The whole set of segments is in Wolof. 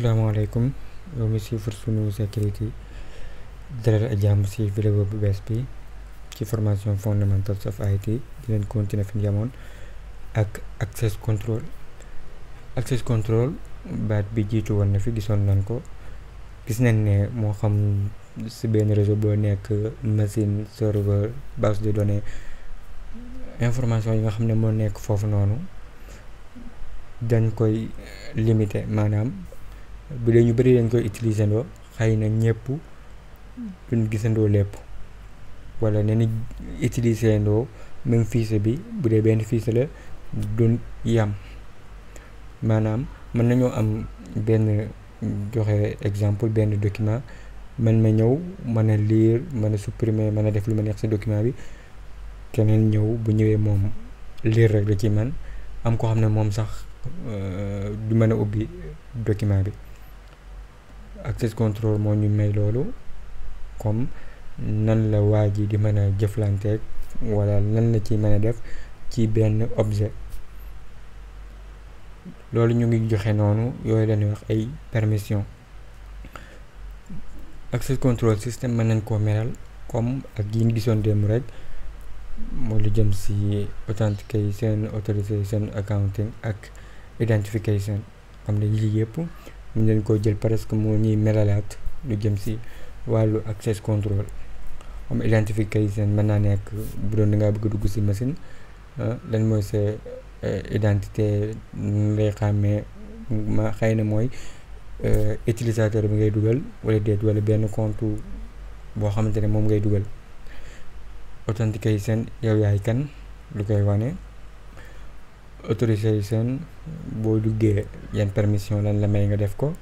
asalaamaaleykum yow mi suivre sunu sécurité dalal ak jàmm si vidéo bu bees bi ci formation fundamentals of IT di leen continuer fi ñu yemoon ak access control baat bi jiitu woon na fi gisoon nañ ko. Gis nañ ne moo xam si benn réseau boo nekk machine serveur base de données information yi nga xam ne moo nekk foofu noonu dañ koy limiter, maanaam bu dee ñu bëri dañ koy utiliser ndoo xëy na ñëpp duñ gisandoo lépp, wala ne ni utiliser ndoo même fichier bi bu dee benn fichier la duñ yam. maanaam mën nañoo am benn joxe exemple benn document man ma ñëw mën a lire mën a supprimer mën a def lu ma neex si document bi, keneen ñëw bu ñëwee moom lire rek la ci man am ko xam ne moom sax du mën a ubbi document bi. Access control moo ñu may loolu, comme nan la waa ji di mën a jëflanteeg wala nan la ci mën a def ci benn objet. loolu ñu ngi joxe noonu yooyu lañuy wax ay permission. Access control system mën nañ koo meral comme ak yi ñu gisoon démb rek, moo lu jëm si authentication, authorization, accounting ak identification. xam ne lii yëpp mën nañ koo jël presque moo ñuy melalaat lu jëm si wàllu access control. comme identification mën naa nekk bu doon da ngaa bëgg a dugg si machine, lan mooy sa identité ngay xàmmee ma xëy na mooy utilisateur bi ngay dugal wala déet, wala benn compte boo xamante ne moom ngay dugal. authentication yow yaay kan lu koy wane. authorization boo duggee yan permission lan la may nga def ko.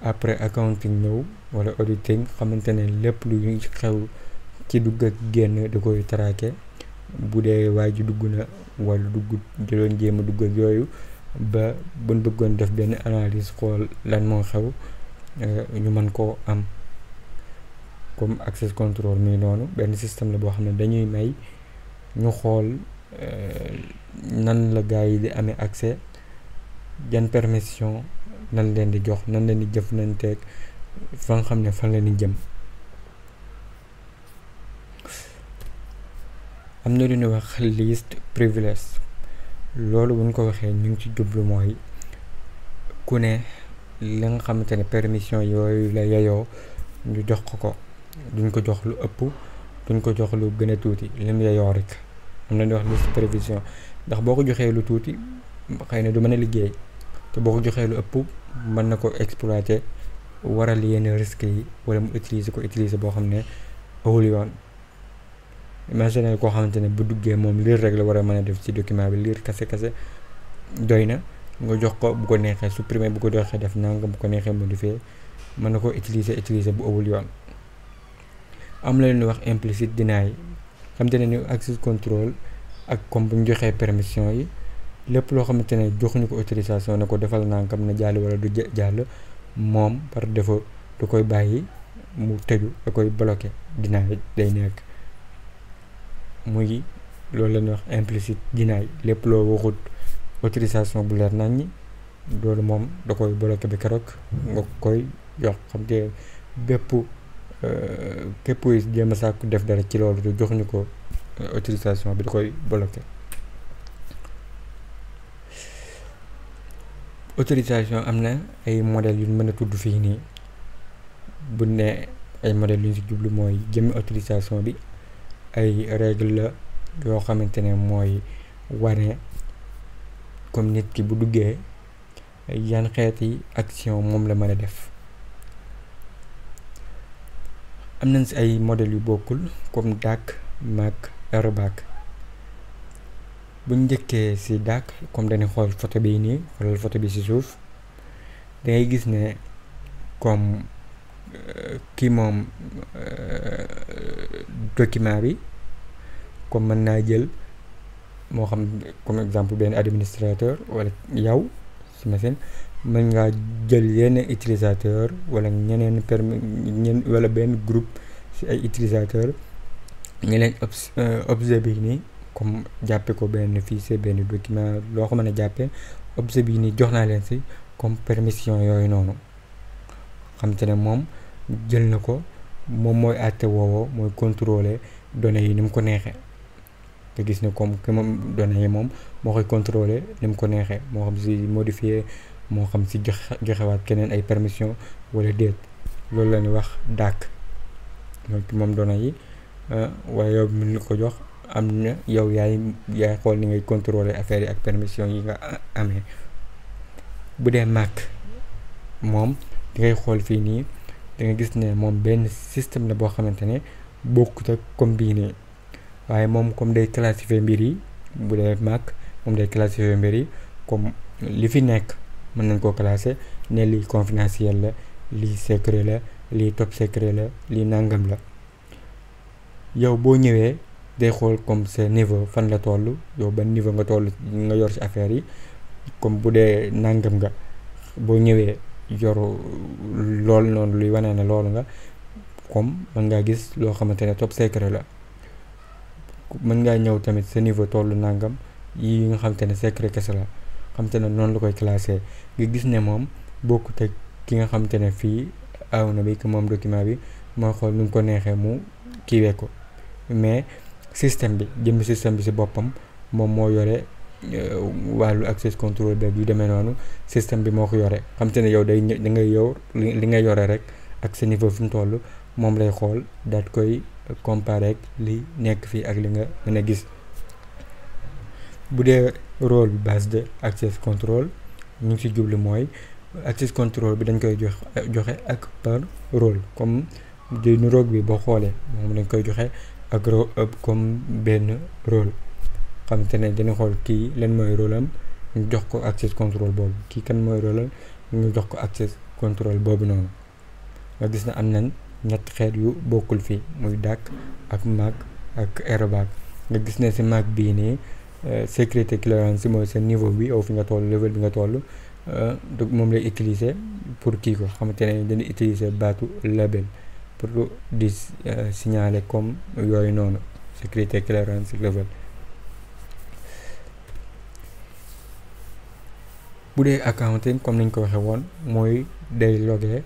après accounting ñëw wala auditing, xamante ne lépp lu xew ci dugg ak génn da koy traquer. bu dee waa ji dugg na wala jëloon jéem a dugg ak yooyu ba buñ bëggoon def benn analyse xool lan moo xew ñu mën koo am. comme access control mi noonu benn système la boo xam ne dañuy may ñu xool nan la gars yi di amee accès, yan permission nan leen di jox, nan leen di jëflanteeg fa nga xam ne fan la ni jëm. am na lu ñuy wax list privilege. loolu buñ ko waxee ñu ngi ci jublu mooy ku ne li nga xamante ne permission yooyu la yeyoo ñu jox ko duñ ko jox lu ëpp, duñ ko jox lu gën a tuuti, lim yeyoo rek. am na lu ñuy wax list prévision, ndax boo ko joxee lu tuuti xëy na du mën a liggéey, te boo ko joxee lu ëpp mën na ko exploiter waral yenn risques yi, wala mu utiliser boo xam ne awul yoon. imagine koo xamante ne bu duggee moom lire rek la war a mën a def ci document bi, lire kase doy na, nga jox ko bu ko neexee supprimer, bu ko doxee def nangam, bu ko neexee modifier, mën na ko utiliser bu awul yoon. am la ñuy wax implicit deny, xamante ne ni access control ak comme bu ñu joxee permission yi, lépp loo xamante ne joxuñu ko autorisation na ko defal nangam na jàll wala du jàll, moom par défaut da koy bàyyi mu tëju, da koy bloqué, deny day nekk. muy loolu la ñuy wax implicit deny, lépp loo waxut autorisation bu leer nañ ñi, loolu moom da koy bloqué bi keroog nga koy jox. xam te képp jéem a sàkku def dara ci loolu te joxuñu ko autorisation bi da koy bloqué. autorisation am na ay modèles yu mën a tudd fii nii. bu ne ay modèles yu ñu si jublu mooy jëmmi autorisation bi ay règle la yoo xamante ne mooy wane comme nit ki bu duggee yan xeeti action moom la mën a def. am nañ si ay modèles yu bokkul comme DAC, MAC, RBAC. buñ njëkkee si DAC, comme dañuy xool photo bi nii, xoolal photo bi si suuf, dangay gis ne comme kii moom document bi, comme mën naa jël moo xam comme exemple benn administrateur wala yow si machine, mën ngaa jël yenn utilisateur wala ñeneen wala benn groupe si ay utilisateur ñu leen objet bi nii, comme jàppe ko benn fichier benn document loo ko mën a jàppee objet bi nii jox naa leen si comme permission yooyu noonu xamante ne moom jël na ko, moom mooy àtte woowoo, mooy contrôler données yi ni mu ko neexee. te gis ne comme que moom données yi moom moo koy contrôler ni mu ko neexee, moo xam si modifier, moo xam si joxewaat keneen ay permission wala déet. loolu la ñuy wax DAC. donc moom données yi waaye yow mi ñu ko jox am na yow yaay xool ni ngay contrôler affaire yi ak permission yi nga amee. bu dee Mac moom di ngay xool fii nii da nga gis ne moom benn système la boo xamante ne bokkut ak comme bii nii, waaye moom comme day classifier mbir yi. bu dee Mac moom day classifier mbir yi comme li fi nekk mën nañ koo classer ne lii confidentiel la, lii secret la, lii top secret la, lii nangam la. yow boo ñëwee day xool comme sa niveau fan la toll, yow ban niveau nga toll nga yor ci affaire yi. comme bu dee nangam nga, boo ñëwee yoru loolu noonu luy wane ne loolu nga, comme mën ngaa gis loo xamante ne top secret la. mën ngaa ñëw tamit sa niveau tollu nangam yi nga xamante ne secret kese la, xamante ne noonu la koy classé. nga gis ne moom bokkut ak ki nga xamante ne fii aw na bi que moom document bi mooy xool nu mu ko neexee mu kiiwee ko. mais système bi jëmmi système bi ci boppam moom moo yore wàllu access control beeg yu demee noonu. système bi moo ko yore, xamante ne yow da ngay yow li nga yore rek ak sa niveau fi mu toll moom lay xool daal koy comparer ak li nekk fii ak li nga mën a gis. bu dee rôle base de access control ñu ngi ci jublu mooy access control bi dañ koy joxe ak par rôle. comme di nuroog bi boo xoolee moom dañ koy joxe ak comme benn rôle, xamante ne dina xool kii lan mooy rôle am ñu jox ko access control boobu, kii kan mooy rôle am ñu jox ko access control boobu noonu. nga gis ne am nañ ñetti xeet yu bokkul fii muy DAC ak Mac ak Aerobac. nga gis ne si Mac bii nii sécurité clearance mooy sa niveau bi yow fi nga toll, level bi nga toll, donc moom lay utiliser pour kii ko, xamante ne dañuy utiliser baatu label pour di signaler comme yooyu noonu sécurité clearance level. bu dee accounting comme niñ ko waxee woon mooy day loguer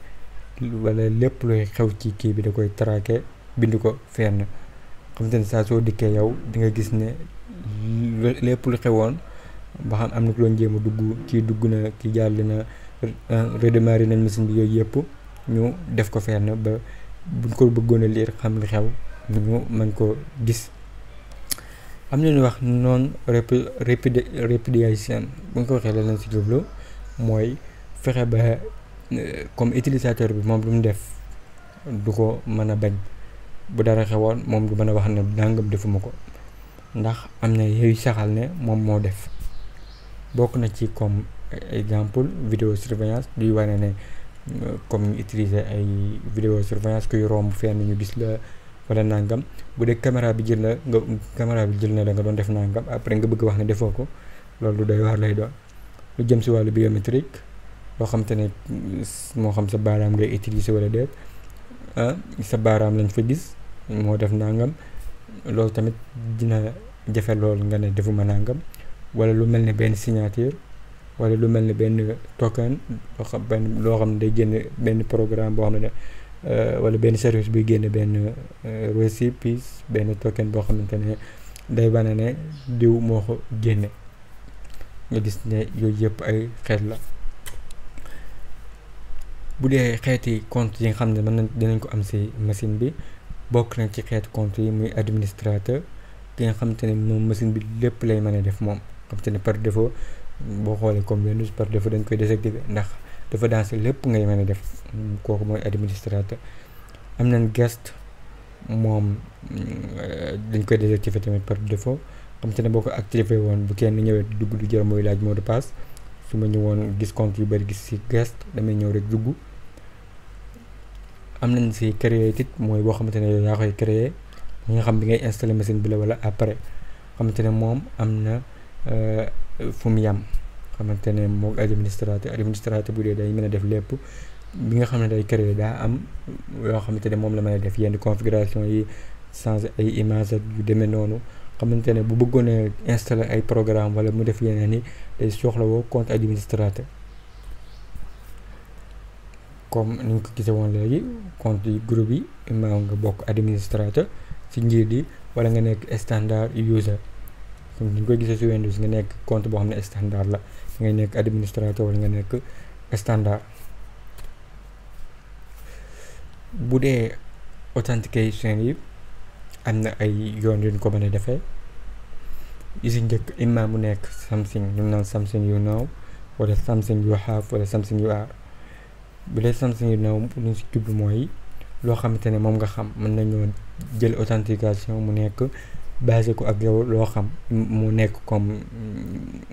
wala lépp luy xew ci kii bi da koy traquer bind ko fenn, xamante ne saa soo dikkee yow di nga gis ne lépp lu xewoon ba xam am na ku doon jéem a dugg, kii dugg na, kii jàll na, redémarrer nañ machine bi, yooyu yëpp ñu def ko fenn ba buñ ko bëggoon a lire xam li xew ñu mën ko gis. am na ñu wax non repudiation bu ñu ko waxee la leen ci jublu mooy fexe ba comme utilisateur bi moom lu mu def du ko mën a bañ. bu dara xewoon moom du mën a wax ne nangam defuma ko, ndax am na yooyu saxal ne moom moo def. bokk na ci comme exemple vidéo surveillance duy wane ne comme ñu utiliser ay vidéo surveillance kuy romb fenn ñu gis la wala nangam. bu dee caméra bi jël na la nga doon def nangam après nga bëgg wax ne defoo ko, loolu lu doy waar lay doon. lu jëm si wàllu biométrique loo xam te ne moo xam sa baaraam ngay utiliser wala déet, sa baaraam lañ fa gis moo def nangam, loolu tamit dina jafe loolu nga ne defuma nangam. wala lu mel ne benn signature wala lu mel ne benn token loo xam ne day génn benn programme boo xam ne wala benn service buy génne benn récépissé, benn token boo xamante ne day wane ne diw moo ko génne. nga gis ne yooyu yëpp ay xeet la. bu dee xeeti compte yi nga xam ne dinañ ko am ci machine bi, bokk nañ ci xeeti compte yi muy administrateur, ki nga xamante ne moom machine bi lépp lay mën a def moom, xamante ne par défaut boo xoolee comme Windows par défaut dañ koy désactiver ndax dafa dansé lépp ngay mën a def, kooku mooy administrateur. am nañ guest, moom dañ koy désactiver tamit par défaut, xamante ne boo ko activé woon bu kenn ñëwee dugg du jar mooy laaj mot de passe. su ma ñëwoon gis compte yu bari gis ci guest damay ñëw rek dugg. am nañ ci created mooy boo xamante ne yow yaa koy créer, nga xam bi ngay installer machine bi la wala après, xamante ne moom am na fu mu yam, xamante ne moom administrateur bu dee day mën a def lépp. bi nga xam ne day créer daa am yoo xamante ne moom la mën a def yenn configuration yi, changer ay image ak yu demee noonu, xamante ne bu bëggoon a installer ay programme wala mu def yeneen yi day soxlawoo compte administrateur. comme ni ñu ko gisee woon léegi compte yi groupe yi maa nga bokk administrateur ci njiit yi wala nga nekk standard user comme ni ñu ko gisee ci Windows nga nekk compte boo xam ne standard la ngay nekk administrateur wala nga nekk standard. bu dee authentication yi am na ay yoon yu ñu ko mën a defee yu si njëkk imma mu nekk something ñu naan something you know wala something you have wala something you are. bu dee something you know lu ñu si jublu mooy loo xamante ne moom nga xam mën nañoo jël authentication mu nekk basé ko ak yow loo xam mu nekk comme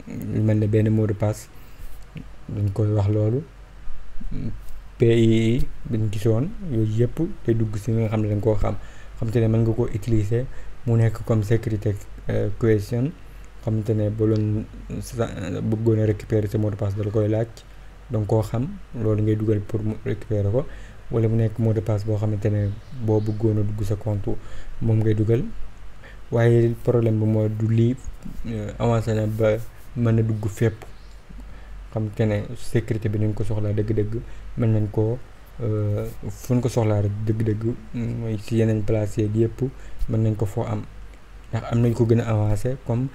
lu mel ne benn mot de passe dañ koy wax loolu PII dañ gisoon yooyu yëpp te dugg si nga xam ne dañ koo xamante ne mën nga koo utiliser mu nekk comme sécurité question xamante ne ba loon bëggoon a récupérer sa mot de passe dala koy laaj donc koo xam loolu ngay dugal pour mu récupérer ko wala mu nekk mot de passe boo xamante ne boo bëggoon a dugg sa compte moom ngay dugal waaye problème bi mooy du lii avancé na ba mën a dugg fépp xamante ne sécurité bi ni ñu ko soxlaa dëgg-dëgg mën nañ koo fu ñu ko soxlaa rek dëgg-dëgg mooy si yeneen place yeeg yëpp mën nañ ko foo am ndax am nañ ko gën a avancé comme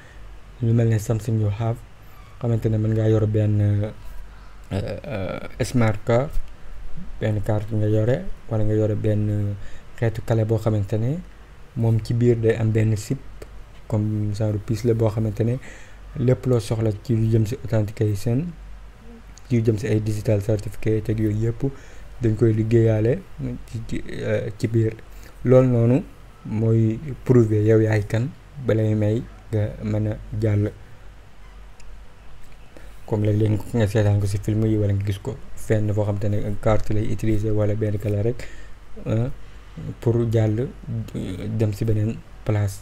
lu mel ne Samsung you have xamante ne mën ngaa yor benn smart card benn carte nga yore wala nga yore benn xeetu clé boo xamante ne moom ci biir day am benn zip comme genre pièce la boo xamante ne lépp loo soxla ci lu jëm si authentication ci lu jëm si ay digital certificate ak yooyu yëpp dañ koy liggéeyaale ci biir loolu noonu mooy prouver yow yaay kan balay may nga mën a jàll comme léeg-léeg nga seetaan ko si film yi wala nga gis ko fenn foo xam te ne carte lay utiliser wala benn kala rek pour jàll dem si beneen place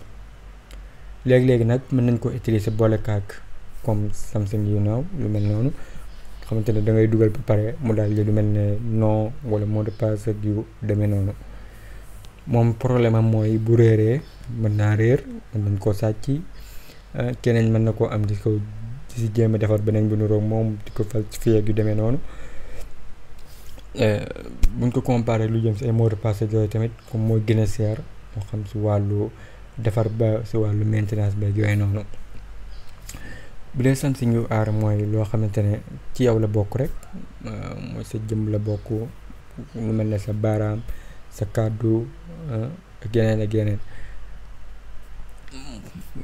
léegi-léegi nag mën nañ ko utiliser boole kaak comme Samsung you know lu mel noonu xamante ne da ngay dugal ba pare mu daal di lu mel ne nom wala mot de passe ak yu demee noonu moom problème am mooy bu réeree mën naa réer mën nañ koo sàcc keneen mën na koo am di ko si jéem a defar beneen bu niroog moom di ko falsifier ak yu demee noonu buñ ko comparé lu jëm si ay mot de passe yooyu tamit comme mooy gën a seer moo xam si wàllu defar ba si wàllu maintenance ba yooyu noonu. bu dee Samsung you are mooy loo xamante ne ci yow la bokk rek mooy sa jëm la bokk lu mel ne sa baaraam sa kàddu ak yeneen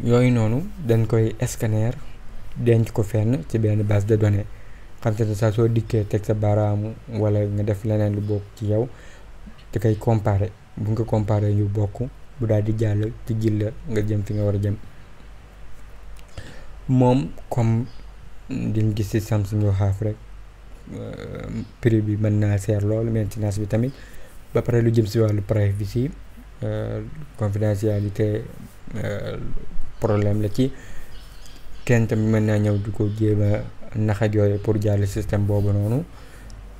yooyu noonu dañ koy scanner denc ko fenn ci benn base de données xamante ne saa soo dikkee teg sa baaraamu wala nga def leneen lu bokk ci yow te koy comparer bu nga comparer yu bokk bu daal di jàll ci jil la nga jëm fi nga war a jëm. moom comme diñ gis ci Samsung you have rek prix bi mën naa seer loolu maintenance bi tamit ba pare lu jëm si wàllu privacy confidentialité problème la ci kenn tamit mën naa ñëw di ko jéem a naxaj yooyu pour jàll système boobu noonu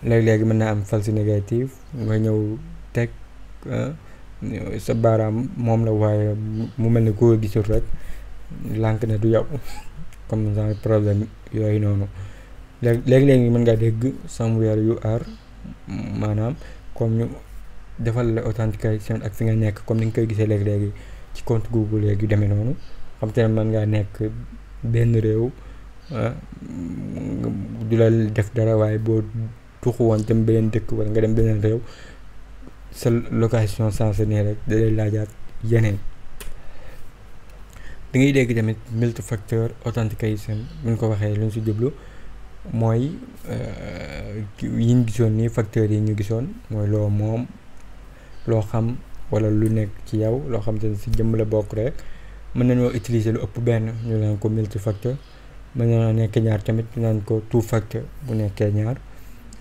léegi mën naa am false négatif nga ñëw teg sa baaraam moom la waaye mu mel ne koo gisul rek lànk na du yow comme genre problème yooyu noonu léegi mën ngaa dégg somewhere you are maanaam comme ñu defal la authentication ak fi nga nekk comme ni nga koy gisee léegi ci compte Google léegi yu demee noonu xam te ne mën ngaa nekk benn réew du la def dara waaye boo tuxu woon dem beneen dëkk wala nga dem beneen réew sa location sensé nii rek da lay laajaat yeneen. da ngay dégg tamit multi-factor authentication bu ñu ko waxee lu ñu si jublu mooy yi ñu gisoon nii facteurs yi ñu gisoon mooy loo moom loo xam wala lu nekk ci yow loo xam te ne si jëmm la bokk rek mën nañoo utiliser lu ëpp benn ñu naan ko multi-factor mën nañoo nekk ñaar tamit ñu naan ko two-factor bu nekkee ñaar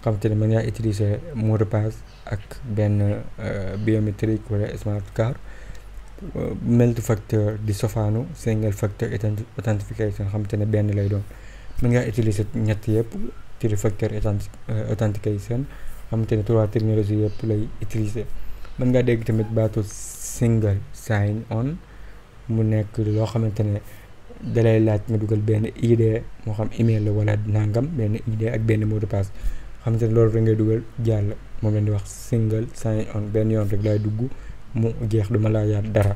xam te ne mën ngaa utiliser mot de passe ak benn biométrique wala smart card. multi-factor di sofaanu single factor authentication xam te ne benn lay doon mën ngaa utiliser ñett yëpp three-factor authentication xam te ne trois technologie yëpp lay utiliser. mën ngaa dégg tamit baatu single sign on mu nekk loo xamante ne dalay laaj nga dugal benn ID moo xam email la wala nangam benn ID ak benn mot de passe xamante ne loolu rek ngay dugal jàll. moom leen di wax single sign on, benn yoon rek laay dugg mu jeex, duma laa yaat dara.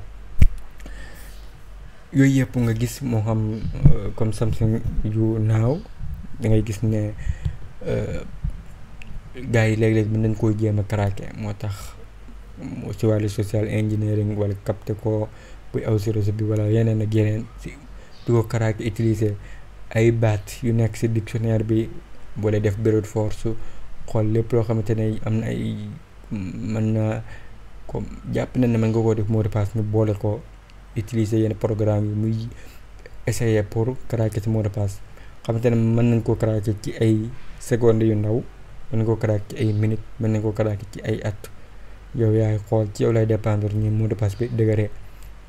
yooyu yëpp nga gis moo xam comme Samsung yu naaw da ngay gis ne gars yi léeg-léeg mën nañ koo jéem a craquer. moo tax ci wàllu social engineering wala capter ko buy aw si réseau bi wala yeneen ak yeneen si di ko craquer, utiliser ay baat yu nekk si dictionnaire bi wala def brute force, xool lépp loo xamante ne am na ay mën na comme jàpp nañ ne mën nga koo def mot de passe, ñu boole ko utiliser yenn programme yi muy essayer pour craquer ci mot de passe. xamante ne mën nañ koo craquer ci ay secondes yu ndaw, mën nañ koo craquer ci ay minutes, mën nañ koo craquer ci ay at. yow yaay xool, ci yow lay dépendre ñu mot de passe bi dëgëree.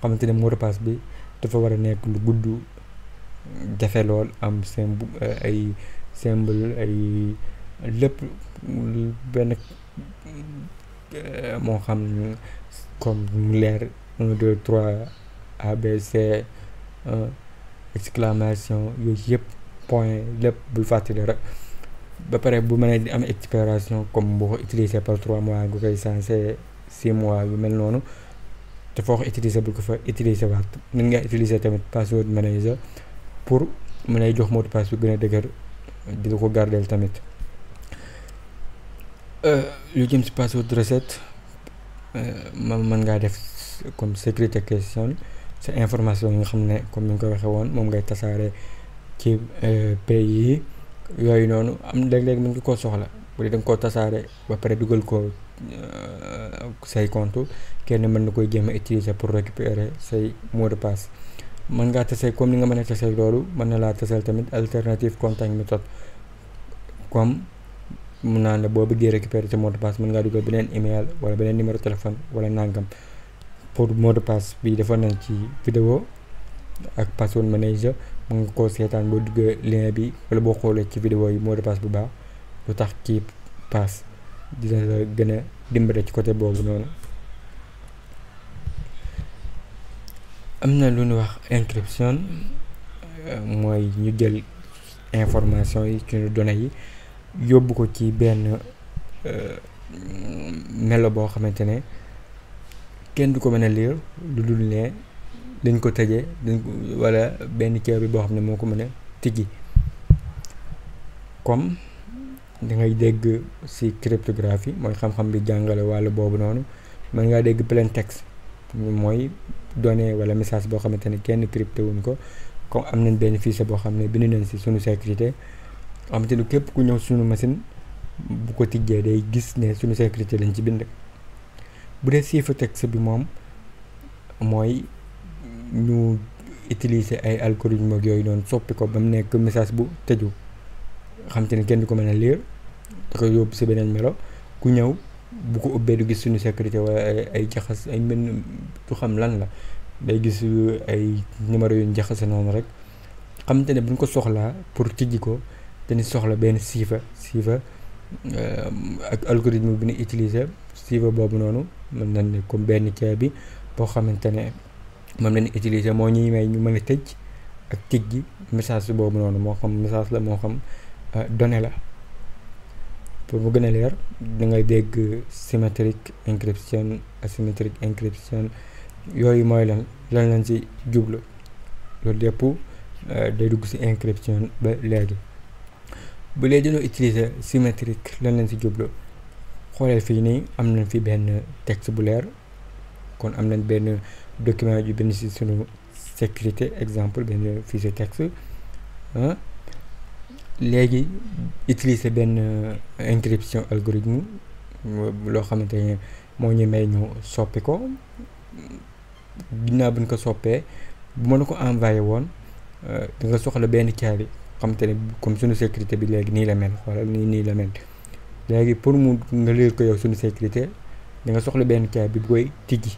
xamante ne mot de passe bi dafa war a nekk lu gudd, jafe lool, am ay symbole ay lépp benn moo xam comme mu leer 1 2 3 ABC exclamation yooyu yëpp point lépp bul fàttali rek. ba pare bu mënee di am expiration comme boo ko utilisé par 3 mois nga koy sensé 6 mois yu mel noonu te foo ko utilisé bul ko fa utilisé waat. mën nga utiliser tamit password manager pour mu lay jox mot de passe bi gën a dëgër, di la ko gardeel tamit. lu jëm si password reset mën ngaa def comme sécurité question sa information yi nga xam ne comme ni nga ko waxee woon moom ngay tasaare ci pays yi. yooyu noonu am léeg-léeg mën nga koo soxla bu dee da nga koo tasaare ba pare dugal ko say compte, kenn mën na koy jéem a utiliser pour récupérer say mot de passe. mën ngaa tasee comme ni nga mën a tasee loolu, mën na laa taseel tamit alternative contact méthode, comme mun naa ne boo bëggee récupérer sa mot de passe mën ngaa dugal beneen email wala beneen numéro téléphone wala nangam. pour mot de passe bi defoon nañ ci vidéo ak password manager, mën nga koo seetaan boo duggee lien bi wala boo xoolee ci vidéo yi mot de passe bu baax lu tax kii passe dina la gën a dimbale ci côté boobu noonu. am na lu ñuy wax encryption, mooy ñu jël information yi ci données yi yóbbu ko ci benn melo boo xamante ne kenn du ko mën a lire lu dul ne dañ ko tëjee wala benn caabi boo xam ne moo ko mën a tijji. comme da ngay dégg ci cryptographie mooy xam-xam bi jàngale wàllu boobu noonu, mën ngaa dégg plain text mooy données wala message boo xamante ne kenn crypté wuñ ko. comme am nañ benn fichier boo xam ne bind nañ ci suñu sécurité, xamante ni képp ku ñëw suñu machine bu ko tijjee day gis ne suñu sécurité lañ ci bind. bu dee chiffre texte bi moom mooy ñu utiliser ay algorithme ak yooyu noonu soppi ko ba mu nekk message bu tëju, xamante ni kenn du ko mën a lire, da koy yóbbu ci beneen melo. ku ñëw bu ko ubbee du gis suñu sécurité wala ay jaxas ay mën du xam lan la, day gis ay numéro yu ñu jaxase noonu rek. xamante ne buñ ko soxlaa pour tijji ko dañuy soxla benn chiffre ak algorithme bi ñu utiliser. chiffre boobu noonu mën nañ ne comme benn caabi boo xamante ne moom lañu utiliser moo ñuy may ñu mën a tëj ak tijji message boobu noonu, moo xam message la moo xam donnée la. pour mu gën a leer da ngay dégg symétrique encryption, asymétrique encryption, yooyu mooy lan lañ ci jublu. loolu lépp day dugg ci encryption ba léegi. bu lee dañoo utiliser symétrique lan lañ ci jublu, xooleel fii nii am nañ fi benn texte bu leer, kon am nañ benn document yu benn ci sunu sécurité, exemple benn fichier texte. léegi utiliser benn encryption algorithme loo xamante ne moo ñu may ñu soppi ko. ginnaaw buñ ko soppee bu ma la ko envoyé woon da nga soxla benn caabi, xamante ne comme suñu sécurité bi léegi nii la mel, xoolal nii la mel. léegi pour mu nga lire ko yow suñu sécurité da nga soxla benn caabi bu koy tijji.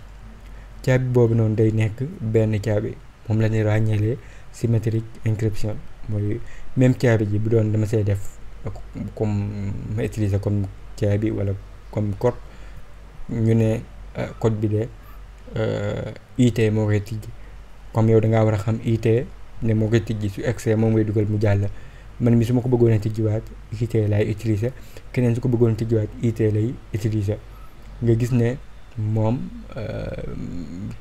caabi boobu noonu day nekk benn caabi, moom la ñuy ràññeelee symétrique encryption. mooy même caabi ji bu doon dama see def comme ma utiliser comme caabi wala comme code, ñu ne code bi de IT moo koy tijji, comme yow da ngaa war a xam IT ne moo koy tijji, su excès moom ngay dugal mu jàll. man mi su ma ko bëggoon a tijjiwaat IT laay utiliser, keneen su ko bëggoon a tijjiwaat IT lay utiliser. nga gis ne moom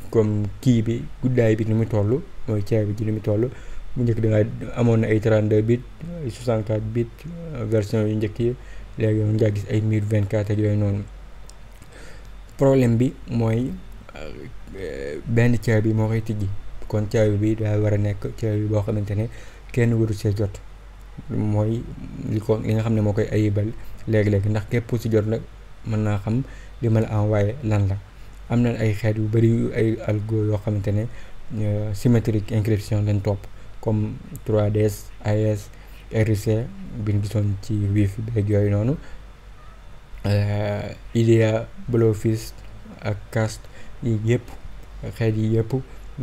comme kii bi guddaay bi ni mu toll mooy caabi ji ni mu toll. bu njëkk da nga amoon na ay 32 bits ay 64 bits version yu njëkk yi, léegi yow nga gis ay 1024 ak yooyu noonu. problème bi mooy benn caabi moo koy tijji, kon caabi bi daa war a nekk caabi boo xamante ne kenn waru see jot, mooy li nga xam ne moo koy ayibal léegi-léegi, ndax képp ku si jot nag mën naa xam li ma la envoyé lan la. am na ay xeet yu bari ay algo yoo xamante ne symétrique encryption lañ topp, comme 3DS AES RC bi ñu gisoon ci Wi-Fi beeg yooyu noonu. IDEA Bluefish ak CAST yi yëpp xeet yi yëpp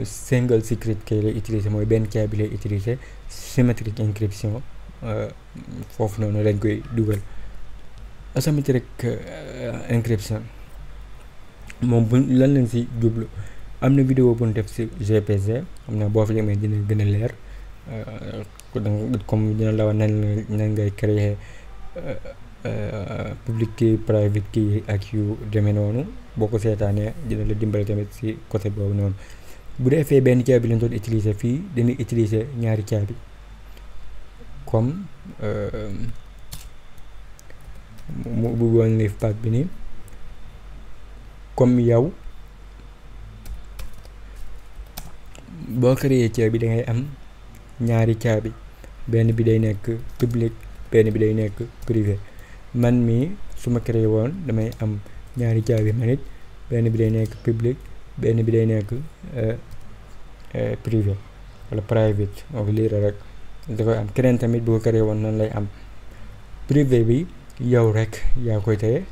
single secret key lay utiliser, mooy benn caabi lay utiliser. Symétrique encryption foofu noonu lañ koy dugal. Asymmetrique encryption moom bu lan lañ si jublu, am na vidéo bu ñu def si GPG, xam naa boo fi demee dina gën a leer, comme dina la wax nan ngay créer public key private key ak yu demee noonu. boo ko seetaanee dina la dimbale tamit si côté boobu noonu. bu dee fee benn caabi lañ doon utiliser, fii dañuy utiliser ñaari caabi, comme bu woon liif pack bi nii, comme yow boo créé caabi da ngay am ñaari caabi, benn bi day nekk public, benn bi day nekk privé. man mii su ma créé woon damay am ñaari caabi man it, benn bi day nekk public, benn bi day nekk privé wala private, donc lii rek da koy am. keneen tamit bu ko créé woon noonu lay am. privé bi yow rek yaa koy téye,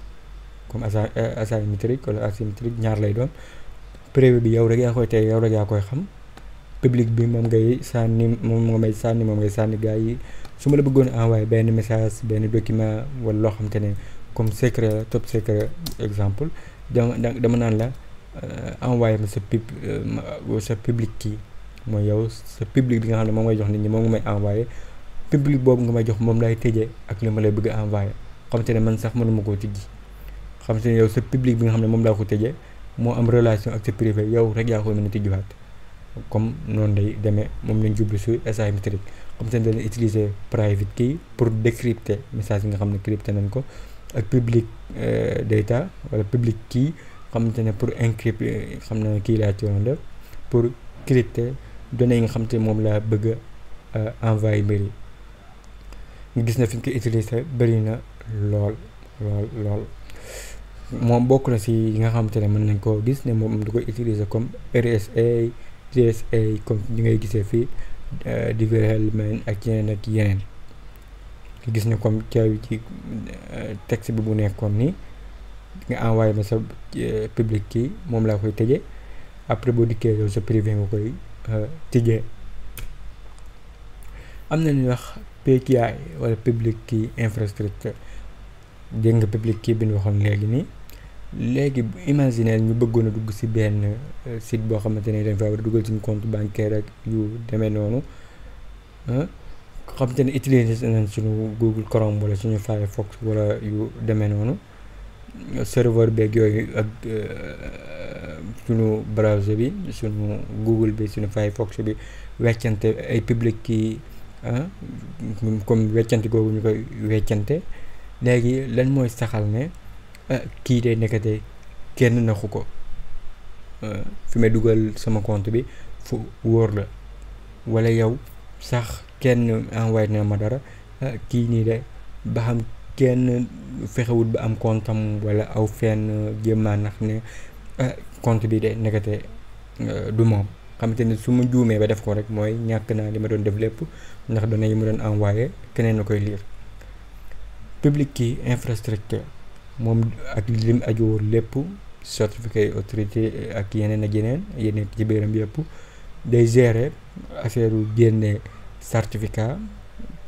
comme asymétrique wala asymétrique ñaar lay doon. privé bi yow rek yaa koy téye, yow rek yaa koy xam. public bi moom ngay sànni, moom ngay sànni gars yi. su ma la bëggoon envoyé benn message, benn document wala loo xamante ne comme secret la, top secret exemple, dama naan la envoyé ma sa public key, mooy yow sa public bi nga xam ne moom ngay jox nit ñi, moom nga may envoyé. public boobu nga may jox moom lay tëjee ak li ma lay bëgg a envoyé, xamante ne man sax mënuma koo tijji. xamante ne yow sa public bi nga xam ne moom laa ko tëjee moo am relation ak sa privé, yow rek yaa koy mën a tijjiwaat. comme noonu lay demee, moom lañ jublu si asymétrique. comme te ne dañuy utiliser private key pour décrypter message yi nga xam ne crypté nañ ko, ak public data wala public key xamante ne pour encrypter, xam na kii laa ci woon def pour crypter données yi nga xamante ne moom laa bëgg a envoyé mbir yi. nga gis na fi ñu ko utiliser bëri na lool. moom bokk na si yi nga xamante ne mën nañ koo gis ne moom du koy utiliser comme RSA GSA, comme ni ngay gisee fii divers element ak yeneen. gis na comme caabi ci texte bi bu nekkoon nii, nga envoyé ma sa public key, moom laa koy tëjee. après boo dikkee yow sa privé nga koy tijjee. am na ñuy wax PKI wala public key infrastructure. dégg nga public key bi ñu waxoon léegi nii. léegi imaginer ñu bëggoon a dugg si benn site boo xamante ne dañ fa war a dugal suñu compte bancaire ak yu demee noonu, xamante ne utiliser nañ suñu Google Chrome wala suñu Firefox wala yu demee noonu, serveur beeg yooyu ak suñu browser bi, suñu Google bi, suñu Firefox bi weccante ay public key, comme weccante googu ñu koy weccante. léegi lan mooy saxal ne kii de nekkate kenn naxu ko, fi may dugal sama compte bi fu wóor la, wala yow sax kenn envoyé na ma dara, kii nii de ba xam kenn fexewut ba am compte am wala aw fenn jéemaa nax ne compte bi de nekkate du moom. xamante ne su ma juumee ba def ko rek mooy ñàkk naa li ma doon def lépp, ndax données yi ma doon envoyé keneen na koy lire. public key infrastructure moom ak lim aju lépp, certificat autorité ak yeneen ci biiram yëpp, day gérer affaire u génne certificat,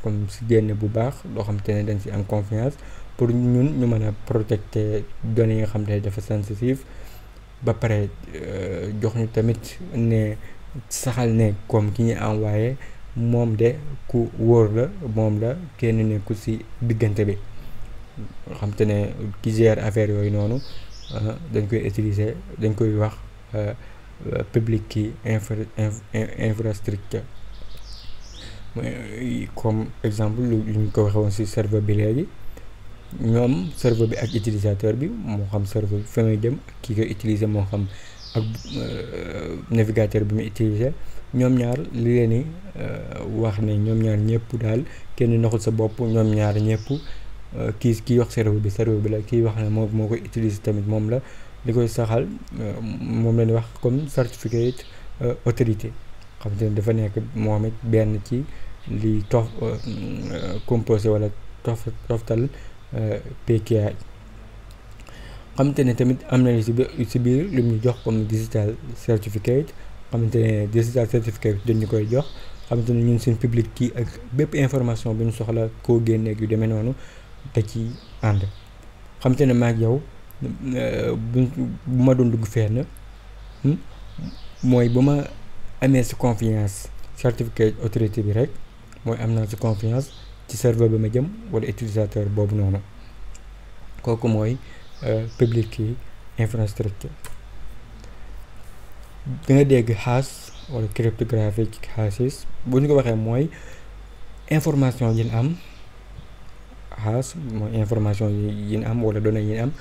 comme si génne bu baax loo xam te ne dañ si am confiance, pour ñun ñu mën a protecter données yi nga xam te dafa sensitive. ba pare jox ñu tamit ne saxal ne comme ki ñu envoyé moom de ku wóor la, moom la kenn nekku ci diggante bi. xam te ne ki gère affaire yooyu noonu dañ koy utiliser, dañ koy wax public key infrastructure. comme exemple lu ñu ko waxee woon ci serveur bi léegi, ñoom serveur bi ak utilisateur bi, moo xam serveur bi fa ngay jëm ak ki koy utiliser, moo xam ak navigateur bi muy utiliser, ñoom ñaar li leen di wax ne ñoom ñaar ñëpp daal kenn naxul sa bopp, ñoom ñaar ñëpp kii wax serveur bi la, kii wax ne moo koy utiliser tamit moom la. li koy saxal moom la ñuy wax comme certificate autorité, xam te ne dafa nekk moom it benn ci li composé wala toftal PKI. xam te ne tamit am na ci biir lu ñu jox comme digital certificate, xamante ne digital certificate dañu koy jox, xamante ne ñun suñ public kii ak bépp information bu ñu soxla koo génneeg yu demee noonu te ci ànd. xamante ne maag yow bu ma doon dugg fenn mooy bu ma amee ci confiance certificate autorité bi rek, mooy am naa ci confiance ci serveur bi ma jëm wala utilisateur boobu noonu. kooku mooy public key infrastructure. da nga dégg hash wala cryptographic hashes, bu ñu ko waxee mooy information yi ñu am. hash mooy information yi ñu am wala données yi ñu am,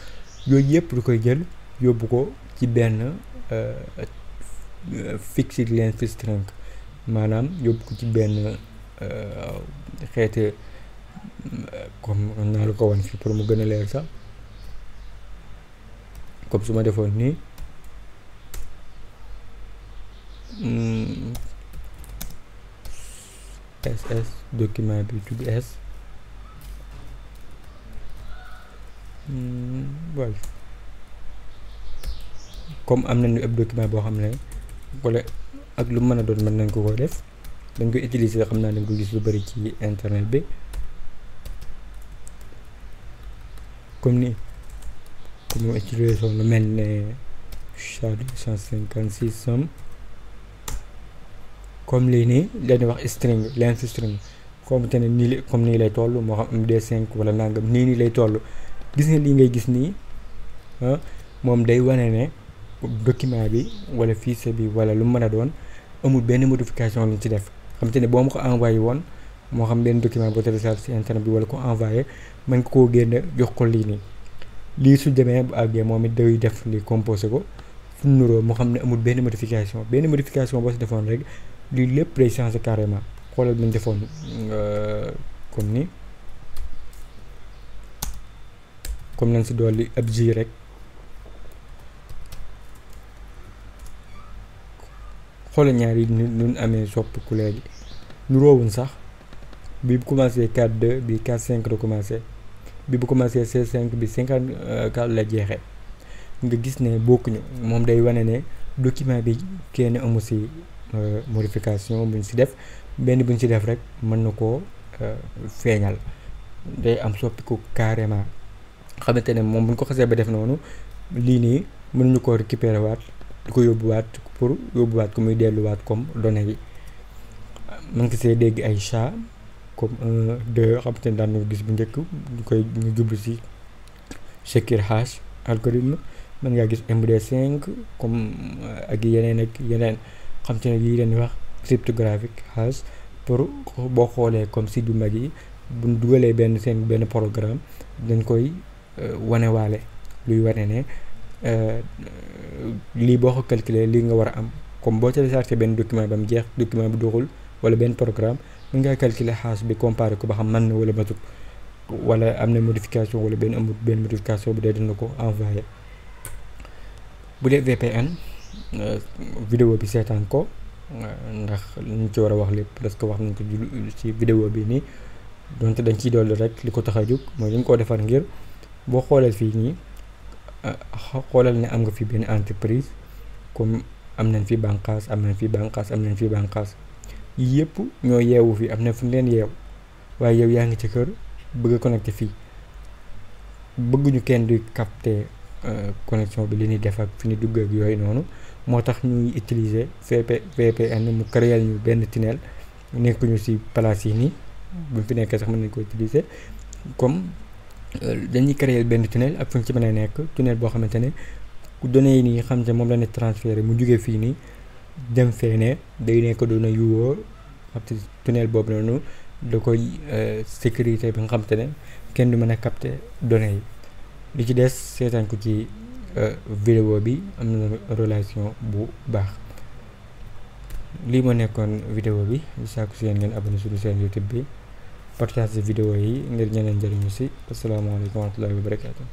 yooyu yëpp du koy jël yóbbu ko ci benn fixed length string, maanaam yóbbu ko ci benn xeeti comme naa la ko wan fii pour mu gën a leer sax. comme su ma defoon nii ss document bi tudd s voilà, comme am nañu ab document boo xam ne wala ak lu mën a doon mën nañ ko def, dañ koy utiliser, xam naa dañ ko gis lu bari ci internet bi. comme ni comme utilisation lu mel ne SHA-256 somme, comme lii nii dañuy wax string length string, comme te ne nii comme nii lay toll, moo xam MD5 wala nangam nii lay toll. gis nga lii ngay gis nii moom day wane ne document bi wala fichier bi wala lu mën a doon amul benn modification lu ñu ci def. xam te ne boo ma ko envoyé woon, moo xam benn document boo téléchargé ci internet bi wala ko envoyé, mën nga koo génne jox ko lii nii. lii su demee bu àggee moom it day def li composé ko fu nuroo, moo xam ne amul benn modification boo ci defoon rek lii lépp day changé carrément. xoolal bi ñu defoon comme ni comme nañ si dolli ab G rek, xoolal ñaar yi ñu amee soppiku léegi nuroowuñ sax. bi bu commencé 4.2 bi 4.5 la commencé, bi bu commencé C5 bi 54 la jeexee. nga gis ne bokkuñu, moom day wane ne document bi kenn amu si modification buñ si def, benn buñ si def rek mën na koo feeñal, day am soppiku carrément. xamante ne moom buñ ko xasee ba def noonu, lii nii mënuñu koo récupérer waat di ko yóbbuwaat pour yóbbuwaat ko muy delluwaat comme données yi. mën nga see dégg ay SHA comme 1 2, xamante ne daan na gis bu njëkk ñu jublu si secure hash algorithme. mën ngaa gis MD5 comme ak yeneen xamante ne lii leen wax cryptographic hash, pour boo xoolee comme si du mag yi buñ dugalee benn programme dañ koy wanewaale, luy wane ne lii boo ko calculer lii nga war a am. comme boo téléchargé benn document ba mu jeex, document bi doxul wala benn programme, mën ngaa calculer hash bi comparé ko ba xam mën na wala matut, wala am na modification wala amul benn modification bu dee dina ko envoyé. bu dee VPN vidéo bi seetaan ko, ndax ñu ci war a wax lépp parce que wax nañ ko ci vidéo bi nii, donte dañ ciy dolli rek li ko tax a jóg mooy dañ koo defar ngir boo xoolee fii nii xoolal ne am nga fi benn entreprise, comme am nañ fi bànqaas am nañ fi bànqaas yii yëpp ñoo yeewu fi, am na fu ñu leen yeew, waaye yow yaa ngi ci kër bëgg a connecté fii, bëgguñu kenn di capter connexion bi li ñuy def ak fi ñu dugg ak yooyu noonu. moo tax ñuy utiliser VPN mu créer ñu benn tunnel nekkuñu ci place yi nii buñ fi nekkee sax mën nañ ko utiliser comme dañuy créer benn tunnel ak fu ñu ci mën a nekk tunnel boo xamante ne données yi nii xam ne moom la ne transféré mu jugee fii nii dem fee ne day nekk données yu wóor ab tunnel boobu noonu da koy sécurité bi nga xamante ne kenn du mën a capter données yi li ci des seetaan ko ci vidéo bi am na relation bu baax. lii moo nekkoon vidéo bi di sàkku si yéen ngeen abonné suñu chaîne YouTube bi partage vidéo yi ngir ñeneen njëriñu si asalaamaaleykum wa rahmatullahi wa barakatuh